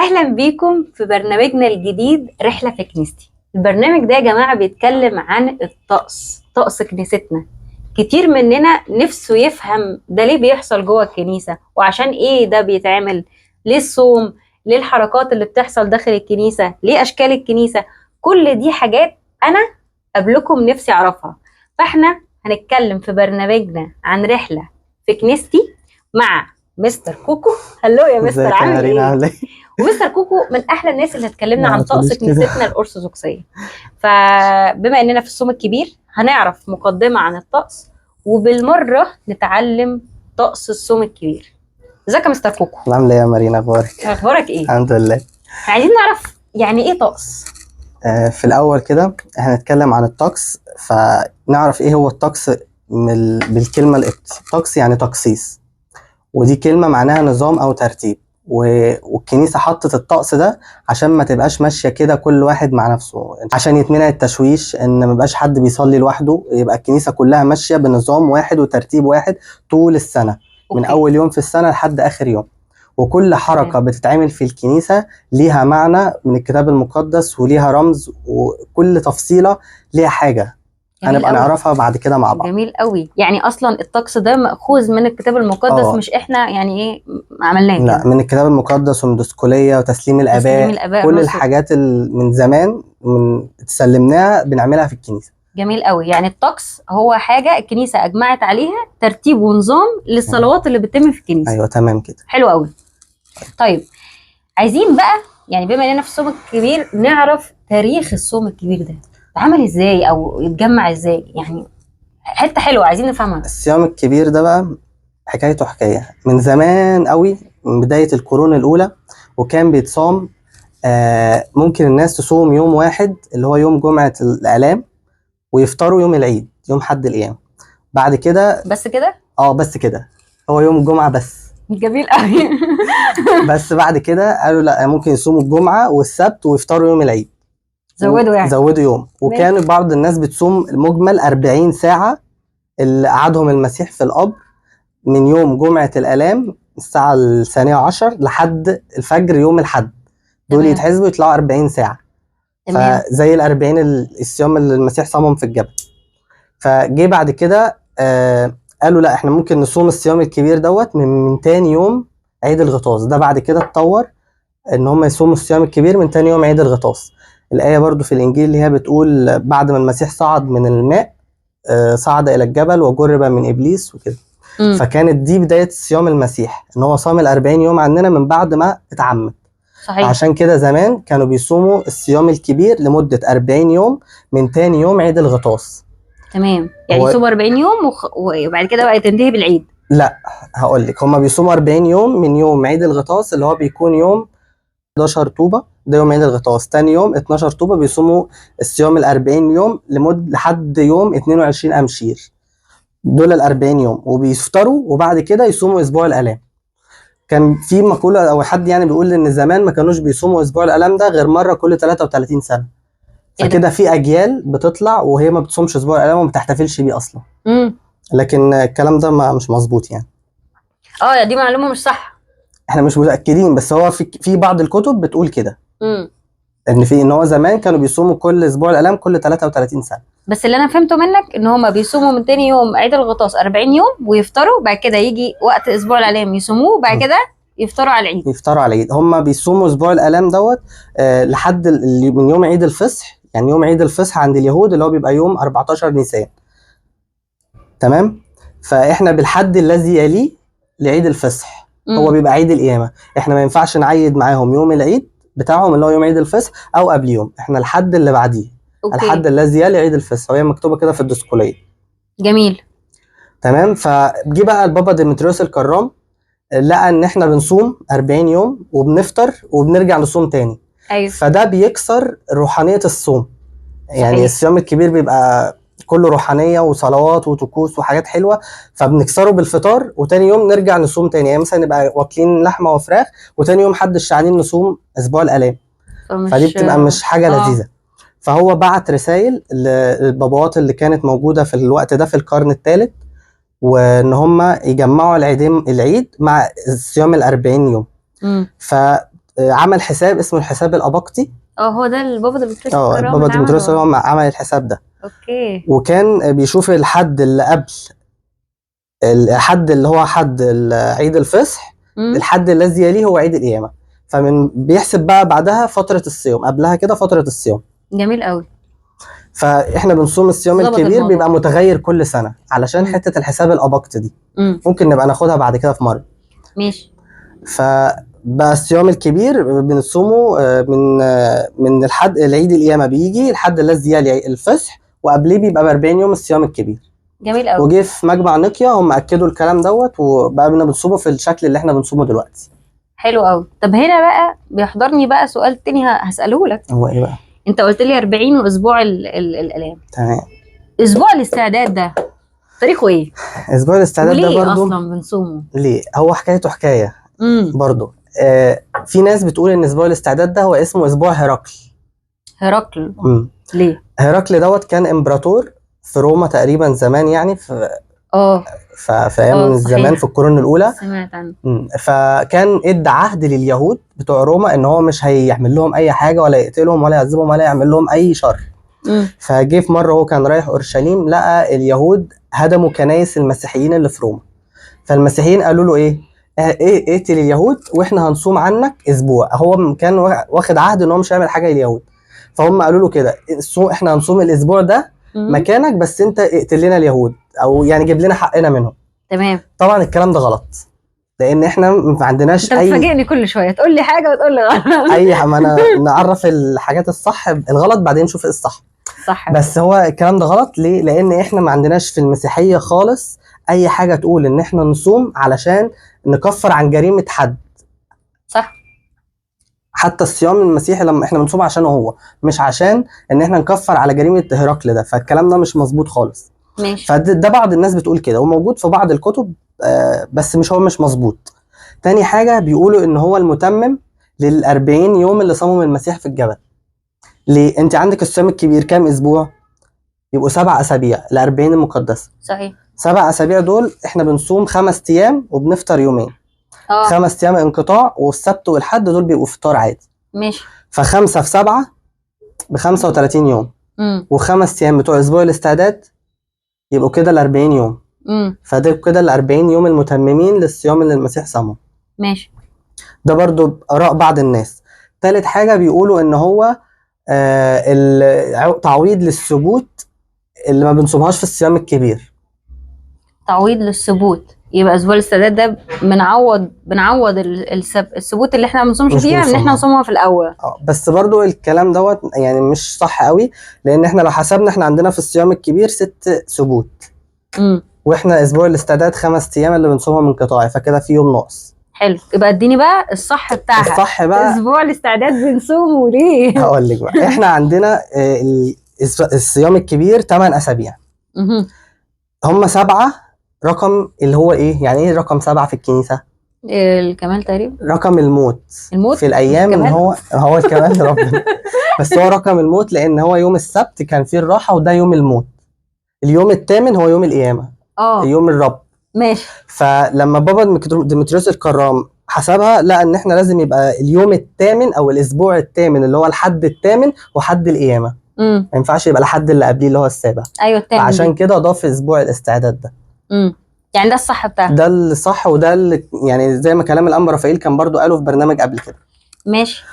اهلا بيكم في برنامجنا الجديد رحله في كنيستي. البرنامج ده يا جماعة بيتكلم عن الطقس، طقس كنيستنا. كتير مننا نفسه يفهم ده ليه بيحصل جوه الكنيسة، وعشان ايه ده بيتعمل، ليه الصوم، ليه الحركات اللي بتحصل داخل الكنيسة، ليه اشكال الكنيسة. كل دي حاجات انا قبلكم نفسي اعرفها. فاحنا هنتكلم في برنامجنا عن رحله في كنيستي مع مستر كوكو. hello يا مستر، ازيك يا عامل مارينا؟ ايه؟ عامله ايه؟ ومستر كوكو من احلى الناس اللي اتكلمنا لا، عن ما طقس تقوليش كده. كنيستنا الارثوذكسيه. فبما اننا في الصوم الكبير هنعرف مقدمه عن الطقس، وبالمره نتعلم طقس الصوم الكبير. ازيك يا مستر كوكو؟ عامله ايه يا مارينا؟ اخبارك؟ اخبارك ايه؟ الحمد لله. عايزين نعرف يعني ايه طقس. في الاول كده احنا هنتكلم عن الطقس، فنعرف ايه هو الطقس بالكلمة القبطي. طقس يعني تقسيس، ودي كلمة معناها نظام او ترتيب. والكنيسة حطت الطقس ده عشان ما تبقاش ماشية كده كل واحد مع نفسه، عشان يتمنع التشويش، ان ما يبقاش حد بيصلي لوحده، يبقى الكنيسة كلها ماشية بنظام واحد وترتيب واحد طول السنة، من okay. اول يوم في السنة لحد اخر يوم. وكل حركة بتتعمل في الكنيسة ليها معنى من الكتاب المقدس، وليها رمز، وكل تفصيلة ليها حاجة جميل هنبقى قوي. نعرفها بعد كده مع بعض. جميل قوي. يعني اصلا الطقس ده مأخوذ من الكتاب المقدس، مش احنا يعني ايه عملناه لا، كده. من الكتاب المقدس ومن دسكولية وتسليم الآباء، تسليم الآباء كل الرسل. الحاجات من زمان من اتسلمناها بنعملها في الكنيسة. جميل قوي. يعني الطقس هو حاجة الكنيسة أجمعت عليها ترتيب ونظام للصلوات اللي بتتم في الكنيسة. ايوه تمام كده. حلو قوي. طيب عايزين بقى يعني بما اننا في الصوم الكبير نعرف تاريخ الصوم الكبير ده اتعمل ازاي او يتجمع ازاي، يعني حتة حلوة عايزين نفهمها. الصيام الكبير ده بقى حكايته حكاية من زمان قوي، من بداية القرون الأولى، وكان بيتصام. ممكن الناس تصوم يوم واحد اللي هو يوم جمعة الآلام، ويفطروا يوم العيد يوم حد القيامة. بعد كده بس كده؟ بس كده، هو يوم الجمعة بس. جميل قوي. بس بعد كده قالوا لا، ممكن يصوموا الجمعة والسبت ويفطروا يوم العيد. زودوا يعني. زودوا يوم. وكان بعض الناس بتصوم المجمل 40 ساعة اللي قعدهم المسيح في القبر، من يوم جمعة الآلام الساعة 12 لحد الفجر يوم الحد. دول يتحسبوا يطلعوا 40 ساعة. فزي ال40 الصيام اللي المسيح صامهم في الجبل. فجه بعد كده قالوا لا، احنا ممكن نصوم الصيام الكبير دوت من تاني يوم عيد الغطاس. ده بعد كده اتطور ان هم يصوموا الصيام الكبير من تاني يوم عيد الغطاس. الآية برضو في الإنجيل اللي هي بتقول بعد ما المسيح صعد من الماء، صعد إلى الجبل وجرب من إبليس وكده. فكانت دي بداية صيام المسيح، إن هو صام ال40 يوم عننا من بعد ما اتعمد. عشان كده زمان كانوا بيصوموا الصيام الكبير لمدة 40 يوم من تاني يوم عيد الغطاس. تمام. يعني يصوموا 40 يوم وبعد كده بقى تنتهي بالعيد. لا، هقول لك، هما بيصوموا 40 يوم من يوم عيد الغطاس اللي هو بيكون يوم 11 طوبة، ده يوم عيد الغطاس. تاني يوم 12 طوبة بيصوموا الصيام ال40 يوم لحد يوم 22 أمشير. دول ال40 يوم وبيفطروا، وبعد كده يصوموا أسبوع الآلام. كان في مقولة أو حد يعني بيقول إن زمان ما كانوش بيصوموا أسبوع الآلام ده غير مرة كل 33 سنة. إيه ده؟ فكده في أجيال بتطلع وهي ما بتصومش أسبوع الآلام وما بتحتفلش بيه أصلا. لكن الكلام ده مش مظبوط يعني. دي معلومة مش صح. احنا مش متأكدين، بس هو في بعض الكتب بتقول كده. ان هو زمان كانوا بيصوموا كل اسبوع الالام كل 33 سنة. بس اللي انا فهمته منك ان هما بيصوموا من تاني يوم عيد الغطاس 40 يوم ويفطروا، بعد كده يجي وقت اسبوع الالام يصوموه، بعد كده يفطروا على العيد. يفطروا على العيد. هما بيصوموا اسبوع الالام دوت لحد من يوم عيد الفصح، يعني يوم عيد الفصح عند اليهود اللي هو بيبقى يوم 14 نيسان. تمام؟ فاحنا بالحد الذي يليه لعيد الفصح. هو بيبقى عيد القيامة. احنا ما ينفعش نعيد معاهم يوم العيد بتاعهم اللي هو يوم عيد الفصح او قبل يوم، احنا الحد اللي بعديه. الحد الذي يلي عيد الفصح، وهي مكتوبة كده في الدسكولية. جميل. تمام. فجي بقى البابا ديمتريوس الكرام لقى ان احنا بنصوم 40 يوم وبنفطر وبنرجع نصوم تاني. فده بيكسر روحانية الصوم. يعني الصيام الكبير بيبقى كله روحانية وصلوات وطقوس وحاجات حلوة، فبنكسره بالفطار وتاني يوم نرجع نصوم تاني. يعني مثلا نبقى واكلين لحمة وفراخ وتاني يوم حد الشعانين نصوم أسبوع الآلام. فدي بتبقى مش حاجة لذيذة. فهو بعت رسائل للبابوات اللي كانت موجودة في الوقت ده في القرن الثالث، وإن هم يجمعوا العيد مع صيام ال40 يوم. عمل حساب اسمه الحساب الأبقطي. هو ده البابا ديمتريوس. البابا ديمتريوس هو عمل الحساب ده. okay. وكان بيشوف الحد اللي قبل الحد اللي هو حد عيد الفصح، الحد الذي يليه هو عيد القيامة، فمن بيحسب بقى بعدها فترة الصيام، قبلها كده فترة الصيام. جميل قوي. فاحنا بنصوم الصيام الكبير بيبقى متغير كل سنة علشان حتة الحساب الأبقطي دي. ممكن نبقى ناخدها بعد كده في مرة. ماشي. فبقى الصيام الكبير بنصومه من الحد العيد القيامة بيجي الحد الذي يلي الفصح، وقبليه بيبقى ب 40 يوم الصيام الكبير. جميل قوي. وجه في مجمع نقيا هم اكدوا الكلام دوت، وبقى بنصومه في الشكل اللي احنا بنصومه دلوقتي. حلو قوي. طب هنا بقى بيحضرني بقى سؤال تاني هسأله لك. هو ايه بقى؟ انت قلت لي 40 واسبوع الالام. تمام. اسبوع الاستعداد ده تاريخه ايه؟ اسبوع الاستعداد ده برضه برضو اصلا بنصومه ليه؟ هو حكايته حكاية برضو. في ناس بتقول ان اسبوع الاستعداد ده هو اسمه اسبوع هرقل. هرقل؟ ليه؟ هرقل دوت كان امبراطور في روما تقريبا زمان، يعني في في ايام زمان في القرون الاولى. سمعت عنه. فكان ادى عهد لليهود بتوع روما ان هو مش هيعمل لهم اي حاجة، ولا يقتلهم ولا يعذبهم ولا يعمل لهم اي شر. فجه في مرة هو كان رايح اورشليم، لقى اليهود هدموا كنايس المسيحيين اللي في روما. فالمسيحيين قالوا له ايه؟ ايه اقتل اليهود واحنا هنصوم عنك اسبوع. هو كان واخد عهد ان هو مش هيعمل حاجة لليهود، فهم قالوا له كده احنا هنصوم الاسبوع ده مكانك، بس انت اقتل لنا اليهود، او يعني جيب لنا حقنا منهم. تمام. طبعا الكلام ده غلط، لان احنا ما عندناش انت بتفاجئني كل شوية تقول لي حاجة وتقول لي غلط. اي ما انا نعرف الحاجات الصح الغلط بعدين نشوف ايه الصح. صح. بس هو الكلام ده غلط ليه؟ لان احنا ما عندناش في المسيحية خالص اي حاجة تقول ان احنا نصوم علشان نكفر عن جريمة حد. صح. حتى الصيام المسيحي لما احنا بنصوم عشانه هو، مش عشان ان احنا نكفر على جريمة هرقل ده. فالكلام ده مش مظبوط خالص. ماشي. فده بعض الناس بتقول كده، وموجود في بعض الكتب، بس مش هو مش مظبوط. تاني حاجة بيقولوا ان هو المتمم لل40 يوم اللي صامهم المسيح في الجبل. ليه؟ انت عندك الصيام الكبير كام اسبوع؟ يبقوا 7 اسابيع ال40 المقدسة. صحيح. 7 اسابيع دول احنا بنصوم 5 ايام وبنفطر يومين. 5 ايام انقطاع، والسبت والحد دول بيبقوا فطار عادي. ماشي. ف5 في 7 ب35 يوم. و5 ايام بتوع اسبوع الاستعداد يبقوا كده ال40 يوم. فده كده ال40 يوم المتممين للصيام اللي المسيح صامه. ماشي. ده برضو آراء بعض الناس. تالت حاجة بيقولوا ان هو تعويض للثبوت اللي ما بنصومهاش في الصيام الكبير. تعويض للثبوت، يبقى اسبوع الاستعداد ده بنعوض الثبوت اللي احنا ما بنصومش فيها، ان احنا نصومها في الاول. بس برضو الكلام دوت يعني مش صح قوي، لان احنا لو حسبنا احنا عندنا في الصيام الكبير 6 ثبوت. واحنا اسبوع الاستعداد 5 ايام اللي بنصومها من قطاعي، فكده في يوم ناقص. حلو، يبقى اديني بقى الصح بتاعها. الصح بقى اسبوع الاستعداد بنصومه ليه؟ هقول لك بقى. احنا عندنا الصيام الكبير 8 اسابيع. هم 7 رقم اللي هو ايه؟ يعني ايه رقم 7 في الكنيسة؟ الكمال تقريبا. رقم الموت. الموت في الايام ان هو الكمال لربنا. بس هو رقم الموت لان هو يوم السبت كان فيه الراحة، وده يوم الموت. اليوم الثامن هو يوم القيامة. يوم الرب. ماشي. فلما بابا ديمتريوس الكرام حسبها لقى ان احنا لازم يبقى اليوم الثامن او الاسبوع الثامن اللي هو الحد الثامن وحد القيامة. ما ينفعش يبقى الحد اللي قبليه اللي هو السابع. ايوه الثامن. عشان كده اضاف اسبوع الاستعداد ده. يعني ده الصح بتاعه. ده الصح، وده اللي يعني زي ما كلام الأنبا رافائيل كان برضو قاله في برنامج قبل كده. ماشي.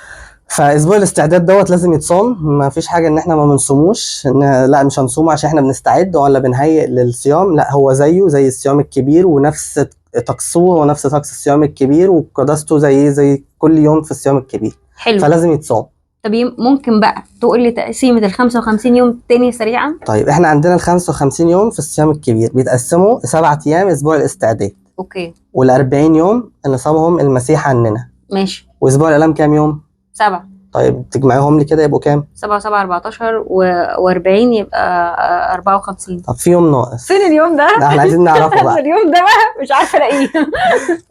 فاسبوع الاستعداد دوت لازم يتصام، ما فيش حاجة ان احنا ما بنصوموش، ان لا مش هنصوم عشان احنا بنستعد ولا بنهيئ للصيام، لا هو زيه زي الصيام الكبير، ونفس طقسه ونفس طقس الصيام الكبير، وقداسته زي كل يوم في الصيام الكبير. حلو. فلازم يتصام. طب ممكن بقى تقول لي تقسيمه ال 55 يوم تاني سريعا؟ طيب احنا عندنا ال 55 يوم في الصيام الكبير بيتقسموا 7 ايام اسبوع الاستعداد. okay. وال 40 يوم اللي صامهم المسيح عننا. ماشي. واسبوع الالام كام يوم؟ 7. طيب تجمعيهم لي كده يبقوا كام؟ 7 و7 14 و40 يبقى 54. طب في يوم ناقص. فين اليوم ده؟ لا احنا عايزين نعرفه بقى. اليوم ده بقى مش عارفه الاقيه.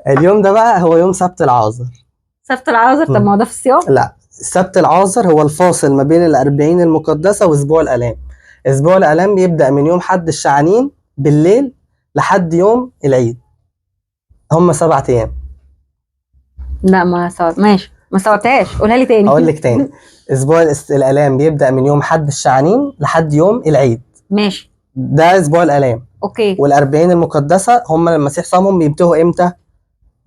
اليوم ده بقى هو يوم سبت العازر. سبت العازر؟ طب ما هو ده في الصيام؟ لا، سبت العازر هو الفاصل ما بين ال40 المقدسة واسبوع الالام. اسبوع الالام بيبدا من يوم حد الشعانين بالليل لحد يوم العيد. هم 7 ايام. لا ما صار. ماشي. ما استوعبتهاش، قولها لي تاني. اقول لك تاني. اسبوع الالام بيبدا من يوم حد الشعانين لحد يوم العيد. ماشي. ده اسبوع الالام. okay. والاربعين المقدسة هم المسيح صامهم بينتهوا امتى؟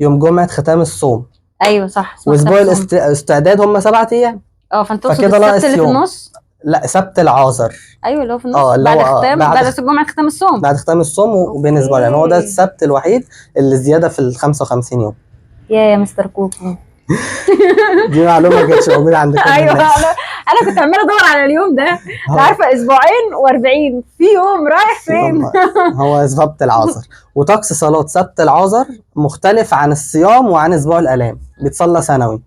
يوم جمعه ختام الصوم. ايوه صح، اسمها واسبوع ختام الصوم. الاستعداد هم 7 ايام. اه فانت تقصد فكده ناقص السبت اللي في يوم. النص؟ لا، سبت العازر. ايوه اللي هو في النص، اللي بعد هو ختام، بعد بعد جمعه ختام الصوم. بعد ختام الصوم وبين اسبوع الالام، هو ده okay. السبت الوحيد اللي زيادة في ال 55 يوم. يا مستر كوكو. دي معلومة ما كانتش موجودة عند كل ايوه الناس. انا كنت عماله ادور على اليوم ده، انا عارفه اسبوعين و40 في يوم رايح فين. هو سبت العازر. وطقس صلاة سبت العازر مختلف عن الصيام وعن اسبوع الالام، بيتصلى سنوي.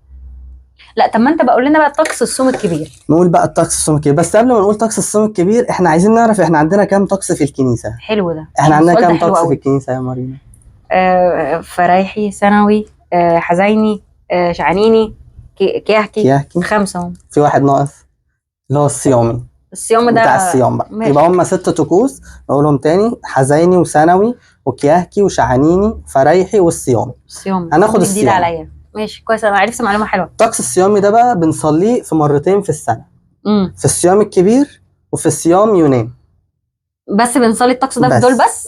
لا طب ما انت بقول لنا بقى طقس الصوم الكبير. نقول بقى الطقس الصوم الكبير، بس قبل ما نقول طقس الصوم الكبير احنا عايزين نعرف احنا عندنا كام طقس في الكنيسة. حلو ده. احنا عندنا السؤال ده كام حلو طقس في قوي. الكنيسة يا مارينا؟ فرايحي، سنوي، حزيني، شعانيني، كيهكي. كيهكي. 5 هم. في واحد ناقص اللي هو الصيامي. الصيام ده بتاع الصيام بقى. ماشي. يبقى هم 6 طقوس، نقولهم تاني: حزيني وسنوي وكيهكي وشعانيني فرايحي والصيام. الصيام هناخد جديد الصيام. عليا. ماشي كويس، انا عرفت معلومة حلوة. الطقس الصيامي ده بقى بنصليه في مرتين في السنة، في الصيام الكبير وفي الصيام يونان. بس بنصلي الطقس ده في دول بس؟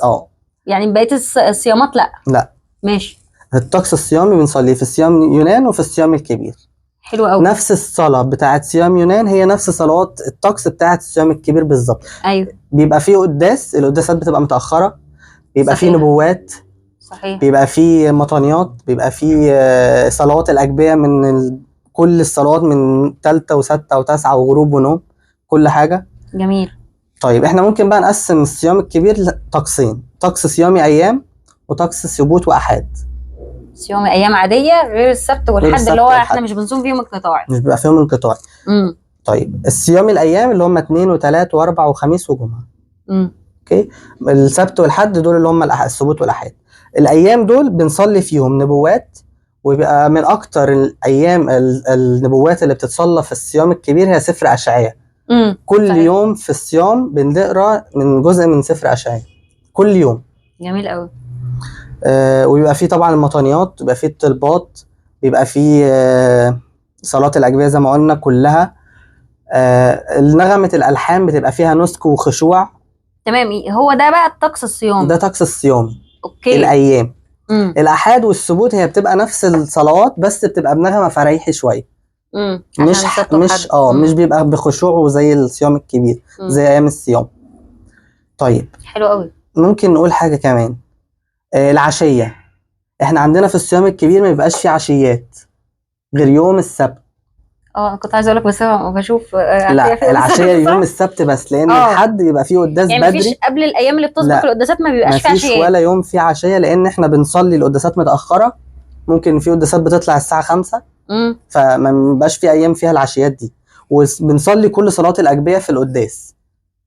يعني بقية الصيامات لا؟ لا. ماشي. الطقس الصيامي بنصليه في الصيام يونان وفي الصيام الكبير. حلو قوي. نفس الصلاة بتاعت صيام يونان هي نفس صلوات الطقس بتاعت الصيام الكبير بالظبط. ايوه. بيبقى فيه قداس، القداسات بتبقى متاخرة، بيبقى فيه نبوات. صحيح. بيبقى فيه مطانيات، بيبقى فيه صلوات الاجبيه من كل الصلوات من 3 و6 و9 وغروب ونوم، كل حاجة. جميل. طيب احنا ممكن بقى نقسم الصيام الكبير لطقسين: طقس صيامي ايام وطقس ثبوت واحاد. صيام ايام عادية غير السبت والحد اللي هو والحد. احنا مش بنصوم فيهم انقطاعي. مش بيبقى فيهم انقطاعي. طيب الصيام الايام اللي هم 2 و3 و4 وخميس وجمعه. okay. السبت والحد دول اللي هم الثبوت والاحاد. الايام دول بنصلي فيهم نبوات، وبيبقى من اكتر الايام النبوات اللي بتتصلى في الصيام الكبير هي سفر اشعياء. كل صحيح. يوم في الصيام بنقرا من جزء من سفر اشعياء كل يوم. جميل قوي. ويبقى فيه طبعا المطانيات، بيبقى فيه الطلبات، بيبقى فيه صلاة الأجبية زي ما قلنا كلها. نغمة الألحان بتبقى فيها نسك وخشوع. تمام. هو ده بقى الطقس الصيام. ده طقس الصيام. okay. الأيام. الأحاد والثبوت هي بتبقى نفس الصلوات بس بتبقى بنغمة فريحي شوية. مش مش مش بيبقى بخشوع زي الصيام الكبير، زي أيام الصيام. طيب حلو قوي. ممكن نقول حاجة كمان، العشية. احنا عندنا في الصيام الكبير ما بيبقاش فيه عشيات غير يوم السبت. كنت عايزه اقول لك بس انا بشوف لا، العشية يوم السبت بس، لان الحد بيبقى فيه قداس يعني بدري. مفيش قبل الايام اللي بتسبق القداسات ما بيبقاش فيه عشية، مفيش ولا يوم فيه عشية، لان احنا بنصلي القداسات متاخرة. ممكن في قداسات بتطلع الساعة 5، فما بيبقاش في ايام فيها العشيات دي، وبنصلي كل صلاة الاجبيه في القداس.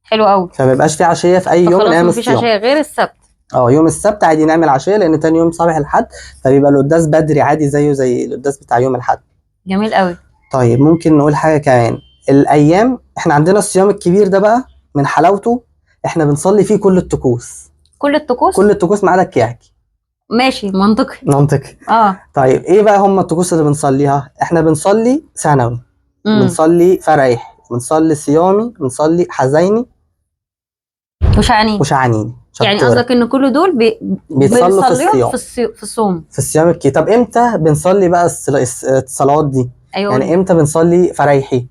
حلو قوي. فما بيبقاش في عشية في اي يوم من ايام مفيش الصيام. عشية غير السبت. يوم السبت عادي نعمل عشية، لان تاني يوم صباح الحد، فبيبقى القداس بدري عادي زيه زي القداس بتاع يوم الحد. جميل قوي. طيب ممكن نقول حاجة كمان. الايام احنا عندنا الصيام الكبير ده بقى من حلاوته احنا بنصلي فيه كل الطقوس. كل الطقوس؟ كل الطقوس ما عدا الكياكي. ماشي، منطقي. منطقي. طيب ايه بقى هم الطقوس اللي بنصليها؟ احنا بنصلي ثانوي، بنصلي فريح، بنصلي صيامي، بنصلي حزيني، وشعانيني. وشعانيني. يعني قصدك ان كل دول بيتصلوا في الصيام، في الصوم، في الصيام الكبير. طب امتى بنصلي بقى الصلوات دي؟ ايوه. يعني امتى بنصلي فريحي؟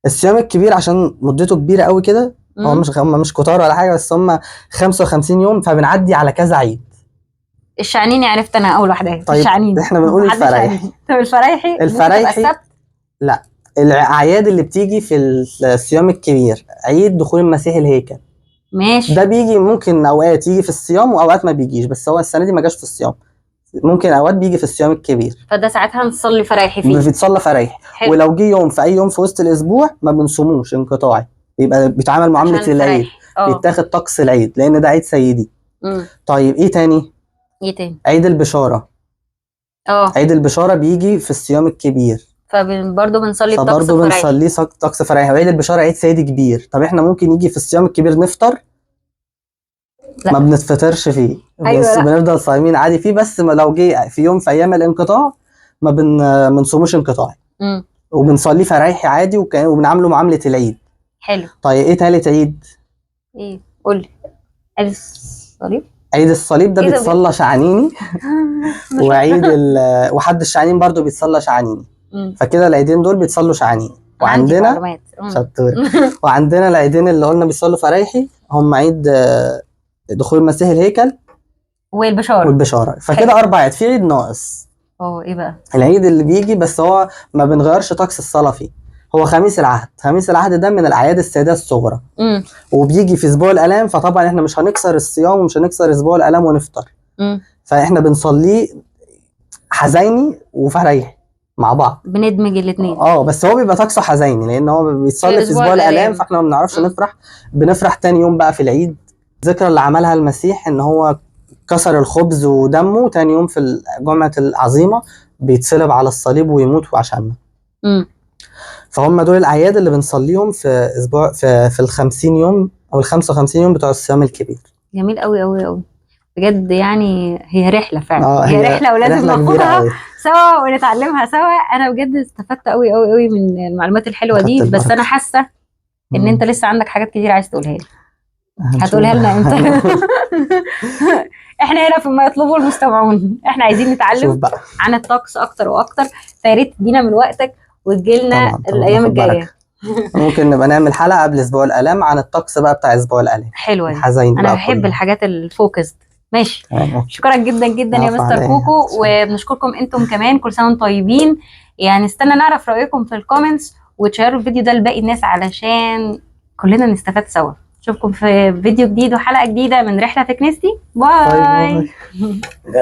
الصيام الكبير عشان مدته كبيرة قوي كده، هو مش هم مش كتار ولا حاجة، بس هم 55 يوم، فبنعدي على كذا عيد. الشعنيني عرفت انا اول واحدة. طيب الشعنيني احنا بنقول الفرايحي. طب الفرايحي، الفرايحي لا، الاعياد اللي بتيجي في الصيام الكبير، عيد دخول المسيح الهيكل. ماشي. ده بيجي ممكن اوقات يجي في الصيام واوقات ما بيجيش، بس هو السنة دي ما جاش في الصيام. ممكن اوقات بيجي في الصيام الكبير، فده ساعتها نصلي فرايحي فيه. بيتصلى فرايحي. ولو جه يوم في اي يوم في وسط الاسبوع ما بنصوموش انقطاعي، يبقى بيتعامل معاملة العيد، بيتاخد طقس العيد لان ده عيد سيدي. طيب ايه تاني؟ ايه تاني؟ عيد البشارة. عيد البشارة بيجي في الصيام الكبير، فبرضه بنصلي طقس فبرضه بنصلي طقس فرايحي. وعيد البشارة عيد سيدي كبير. طب احنا ممكن يجي في الصيام الكبير نفطر؟ لا. ما بنتفطرش فيه. أيوة. بنفضل صايمين عادي فيه، بس ما لو جه في يوم في ايام الانقطاع ما بنصوموش انقطاعي. وبنصليه فرايحي عادي، وبنعامله معاملة العيد. حلو. طيب ايه تالت عيد؟ ايه قولي. عيد الصليب. عيد الصليب ده إيه ده؟ بيتصلى شعانيني، وعيد وحد الشعانين برضو بيتصلى شعانيني. فكده العيدين دول بيتصلوا شعانيني. عندي وعندنا معلومات. شطور. وعندنا العيدين اللي قلنا بيصلوا فرايحي هم عيد دخول المسيح الهيكل والبشاره. والبشاره. فكده 4 عيد، في عيد ناقص. ايه بقى؟ العيد اللي بيجي بس هو ما بنغيرش طقس الصلاة فيه، هو خميس العهد. خميس العهد ده من الاعياد السيديه الصغرى، وبيجي في اسبوع الالام، فطبعا احنا مش هنكسر الصيام ومش هنكسر اسبوع الالام ونفطر. فاحنا بنصليه حزيني وفريحي مع بعض، بندمج الاثنين. بس هو بيبقى طقسه حزيني لان هو بيتصلي في اسبوع الالام، فاحنا ما بنعرفش نفرح، بنفرح تاني يوم بقى في العيد. الذكرى اللي عملها المسيح ان هو كسر الخبز ودمه، تاني يوم في الجمعة العظيمة بيتصلب على الصليب ويموت عشاننا. فهم دول الاعياد اللي بنصليهم في اسبوع في ال 50 يوم او ال 55 يوم بتوع الصيام الكبير. جميل قوي قوي قوي بجد، يعني هي رحله فعلا. هي رحله ولازم ناخدها سوا ونتعلمها سوا. انا بجد استفدت قوي قوي قوي من المعلومات الحلوة دي، بس انا حاسه ان انت لسه عندك حاجات كتير عايز تقولها لي. هتقولها لنا امتى؟ احنا هنا في ما يطلبه المستمعون، احنا عايزين نتعلم عن الطقس اكتر واكتر، فيا ريت تدينا من وقتك وتجيلنا الايام الجاية. ممكن نبقى نعمل حلقة قبل اسبوع الالام عن الطقس بقى بتاع اسبوع الالام. حلوة دي، انا بحب الحاجات ال focused. ماشي، شكرا جدا جدا يا مستر كوكو، وبنشكركم انتم كمان. كل سنة وانتم طيبين. يعني استنى نعرف رايكم في ال comments، وتشيروا الفيديو ده لباقي الناس علشان كلنا نستفاد سوا. اشوفكم في فيديو جديد وحلقه جديدة من رحله في كنيستي. bye, bye.